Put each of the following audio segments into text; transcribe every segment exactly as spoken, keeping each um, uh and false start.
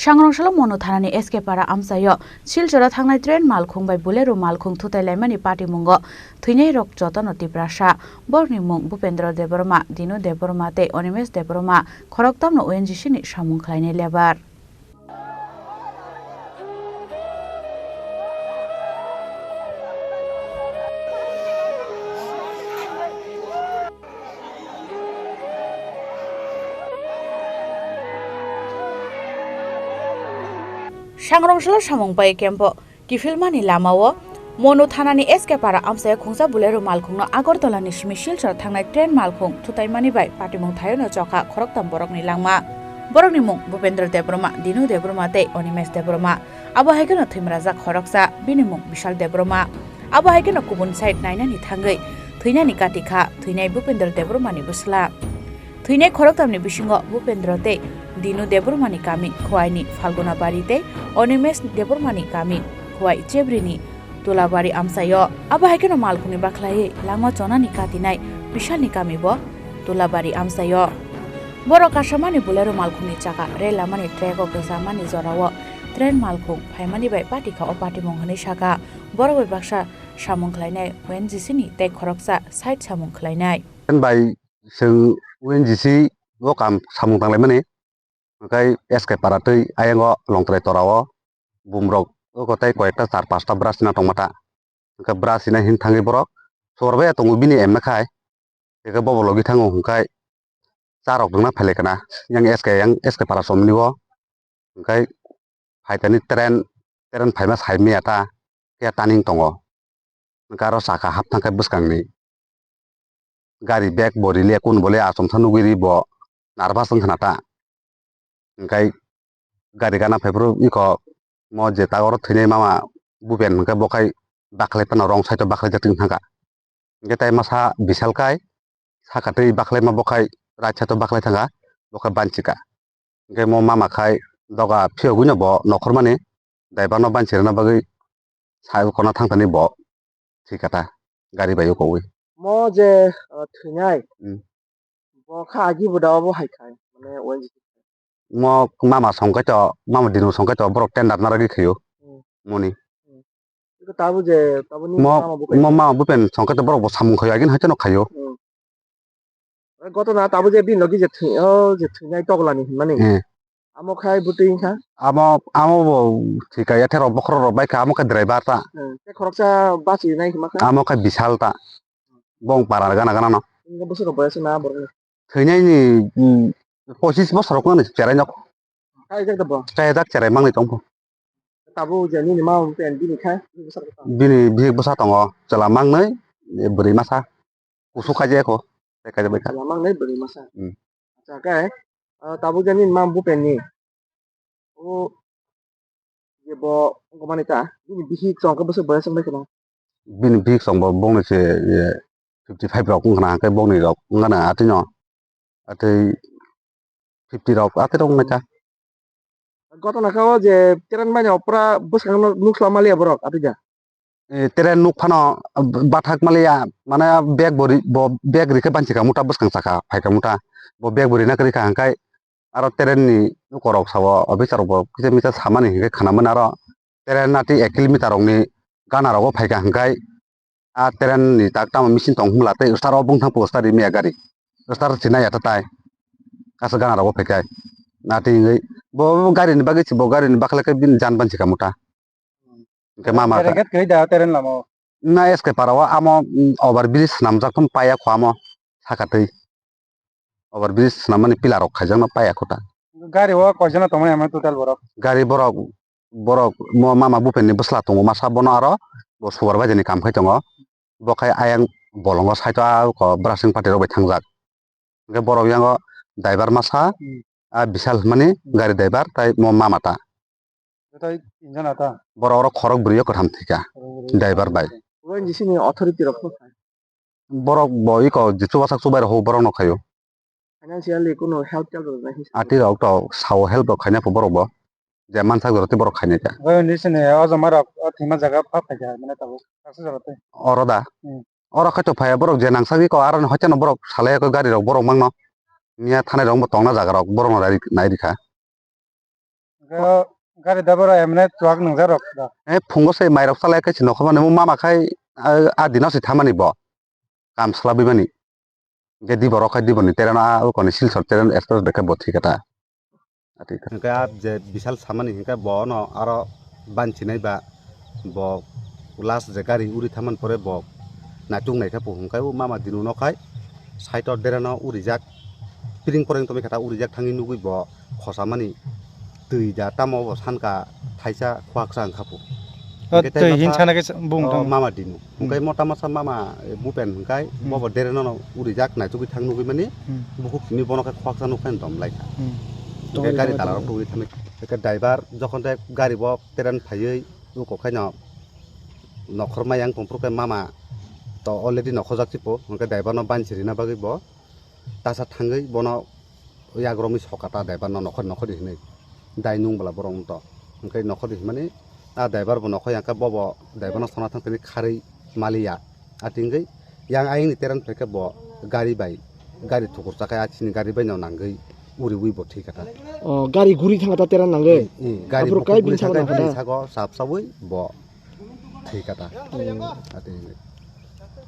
Sangrong salo Monu thanani S K Para amchaio Silchoro thangnai train malkhung bai Bolero malkhung thutai laimani patimungo thwinairok jotono Tiprasa. Borokni mung Bupendra Debbarma, Dinu Debbarma tei Animesh Debbarma, khoroktamno O N G C ni samung khlainai lebar. Sangrong salo samung bai kempo kiphilmani lamao Monu thanani S K Para amchai khungsa Bolero malkhungno Agartala ni simi Silchar thangnai train malkhung thutaimani bai patimung thaiono chokha khoroktam borokni langma. Borokni mung Bupendra Debbarma, Dinu Debbarma tei Animesh Debbarma. Abo hai kheno thwimrajak khoroksa, bini mung Bishal Debbarma. Abo hai kheno kubun side nainani thangwi thwinani kati kha, thwinai Bupendra Debbarmani bwsla. Thwinai khoroktamni bisingo Bupendra tei Dinu Debbarmani kami Khowai ni Falguna Bari tei Animesh Debbarmani kami Khowai Chebrini Tulabari amchaio. Abo hai kheno malkhungni bakhlaiwi langma chonani katinai Bishalni kami bo Tulabari amchaio. Borok kasamani Bolero malkhungni chakha rel lamani track o kwchamani jorao train malkhung phaimani bai patikha o patimung hwnwi sakha. Borok bai baksa samung khlainai O N G C ni tei khoroksa side samung khlainai. Bai chwng O N G C o kam samung tanglaimani, hwnkhe S K Para tei ayang o Longtrai Tora o bumrok o tei koi ekta char pasta bwrasina tongma ta, hwnkhe bwrasina hin thangwi borok sor bai tongo bini emna khai, hwnkhe bobo logi thango hwnkhe charok rwngna phailai kana yang S K yang S K Para somni o, hwnkhe phaitani train, train phaima sai maya ta, khe turning tongo. Hwnkhe aro saka hap thangkhe bwskangni gari bag bo rile, kun bo le achomsa nugwi ri bo nervous wng khna ta. Hwnkhe gari gana phaiphuru iko mo je ta oro thwinai mama Bupen hwnkhe bo khai bakhlai phano wrong side o bakhlai jak thangkha. Hwnkhe tai masa Bishal kai saka twi bakhlaima bo khai right side o bakhlai thangkha, bo khai banchika. Hwnkhe mo mama khai doga phiyogwino bo nokhormani driver no banchi rwna bagwi sai kono thangtani bo thwikha ta gari bai o kowi. Mo je, uh, thwinai, hmm, bo kha agi bo da obo hai khai, mane O N G C. Mo mama songkai to, mama dino songkai to borok tender narwgwi khaio, hmm, moni. Hmm. Iko tabuk je, tabuk ni mo, mama bukai mo mama bupen songkai to borok bo samung khaio, agin haitano khaio. Hmm. Oi, gotona tabuk je bini logi je thwi-, o je thwinai toglani hinmani. Hmm. Amo khai bwtwi wngkha. Amo, amo bo thwikha, yathero bokhorok rok bai kha, amo khe driver ta. Hmm. Tei khoroksa bachwi nai hinma kha. Amo khe Bishal ta. Bong para gana gana no. Wngkha bwswk rok boyas na borok ni. Thwinai ni, mm, pochis bosor rok wngkha ni cherai nok. Kaijak da bo? Kaijak cherai mangni tongpho. Tabuk je nini ma pen bini khai, bini bwsa rok tong. Bini bihik bwsa tongo, chwla mangnwi, bwrwi masa. Kusu kaijak kho, tei kaijak bai kha. Chwla mangnwi bwrwi masa. Hmm. Acha khe, ah, tabuk je nini ma bupen ni. O je bo wngkha mani ta, bini bihik chwng khe bwswk boyas wngbai kheno. Bini bihik chwng bo bongni se, ye, fifty five rok wngkha na, hwnkhe bongni rok wngkha na atwi no. Atwi fifty rok, atwi rok wngkha. Gotona kha o je train mani opra bwskango nukla maliya borok, atwi da. Eh, train nuk phano, ah, bathak maliya, mane bag bo ri-, bo bag rikhe banchi kha muta bwskang saka phaikha muta. Bo bag bo rina kwrwi kha hwnkhe aro train ni lukorok sao, officer rok bo kisa misa samani hwnkhe khwnamani aro train atwi ek kilometer rokni gana rogo phaikha hwnkhe a train ni tak tamo machine tong hwnla tei start o bungthang po start rimya gari. Start sinai ya tatai. Kasa gana rogo phaikhai. Atwi hwnkhe bo, bo gari ni bagwi se bo gari ni bakhlai khe bini jan banchi kha muta. Hwnkhe mama Tereng khe kwrwi da, tereng lama o. Na S K Para o amo, mm, over bridge swnamjak tong paya kho amo saka twi. Over bridge swnammani pillar rok khaijakno paya kho ta. Gari o koijon tongmani amo total borok? Gari borok, borok mo mama bupen ni bwsla tongo masa bono aro bo supervisor ni kam khai tongo. Bo khai ayang bolongo side o a kho brasing party rok bai thangjak. Hwnkhe borok yango driver masa, hmm, a Bishal hwnmani, hmm, gari driver tai mo mama ta. Joto tinjon ata? Borok oro khorok bwrwi o kwtham thwikha. Khorok bwrwi o driver bai. O N G C ni authority rok no khai? Borok bo iko je chubasak chubai rok borok no khaio. Financially kuno help tel rok nai hinsa? Ati rok to sao help rok khaina pho borok bo. Je mansak jora tei borok khainai kha. Oi, ni sini o joma rok, o thwima jaga pha phaikha, mane tabuk, kaisa jora tei. Oro da? Hmm. Oro khaito phaiya borok je nangsak iko, aro ni hoiteno borok salai iko gari rok borok mangno. Miya thanai rok bo tongna jaga rok borok no nai rikha. O gari driver o emne chuak nungjak rok da. Eh, phungo se mairok salai khe se nokhormani, mo mama khai, ah, a dino se thamani bo. Kam slabwi mani. Hingke di borok khai di boni tereno a ukoni Silchar tereno express bai khe bo thwi kha ta. Hingke a je Bishal samani hingke bo no aro banchi nai ba bo last je gari uri thaman pore bo naituk nai khe bo hingke o mama dinu no khai side o dereno urijak piring poreng tongwi kha ta urijak thangwi nugwi bo khosamani twi da tamo bo sanka thaisa khwaksa wngkha pho. O hingke tei twi hin masa sana khe sa-, bung o tamo. Mama dinu. Hmm. Hingke mota masa mama, eh, bupen hingkai Hmm. bobo dereno no urijak naitukgwi thang nugwi mani Hmm. bukhuk simi bono khe khwaksa nukhe dom lai kha. Hmm. Hingke Tongwi gari tongwi dalarok tongwi. Tugwi thangwi. Hingke driver jokhon de gari bo teren phaiwi uko khaino nokhor maya wng tongphuru khe mama to already nokhorjak se pho. Hingke driver no banchi rina bagwi bo tasa thangwi bono yagromwi soka ta driver no nokhor nokhor di hinwi dai nung bwla borok wng to hingke nokhor di hinmani a driver bo nokhor yang khe bobo driver no sona thang tini kharwi maliya a tingwi yang ayang ni terang phaikhe bo gari bai gari thukur chakhai a chini gari bai no nangwi uriwi bo thwi kha ta. O gari guri thang ta terang nangwi. I, i, gari Aphuru bo kai guri bini thang thangkha nangkha gari ta? Sago sap sawi bo thwi kha ta. Hmm. Ati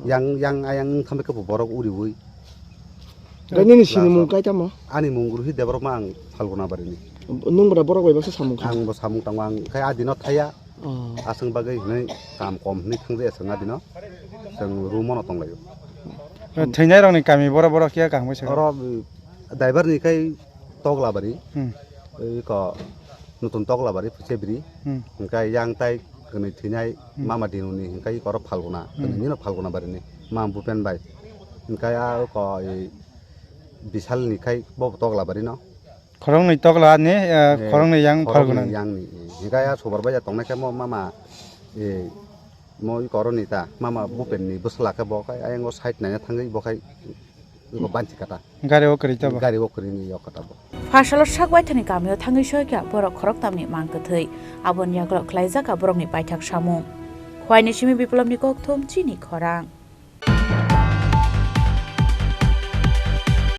yang, yang ayang wngkha khe bo borok uriwi. Gai nini sini mung kai tamo? Ani mung ruhi Debbarma ang Phalguna barini. Nung bwra borok bai baksa samung kha? Ang bo samung tango ang khai adino thaya. Oh. Aswng bagwi hinwi kam kom hinwi thangjaya swng adino. Swng room ono tonglaio. Thwinai rokni kami boro boro khe kaham khe sakha? Oro driver ni khai Toglabari. Hmm. Oi ko nutun Toglabari Phuchebri. Hmm. Hingkai yang tai kwnwi thwinai Hmm. mama dinuni hingkai oro Phalguna. Hmm. Kwnwi nino Phalguna barini. Mam Bupen bai. Hingkai a ko i Bishal ni khai bo Toglabari no. Khoroknwi Togla ni, eh, Eh, khoroknwi yang khoroknwi Phalguna ni. Yang ni. Hingkai a subar bai ya tongnai khe mo mama, eh, mo i koroni ta, mama Bupen ni bwsla khe bo khai ayang o side naina thangwi bo khai bo banchi kata. Gari o kwrwi ta bo. Gari o kwrwi ni yok kata bo. Phasalo sak baithani kamio thangwi soikha borok khoroktamni mang kwthwi. Aboni yagulo khlaijak borokni paithak samung. Khwaini simi Biplopni kokthum chini khorang.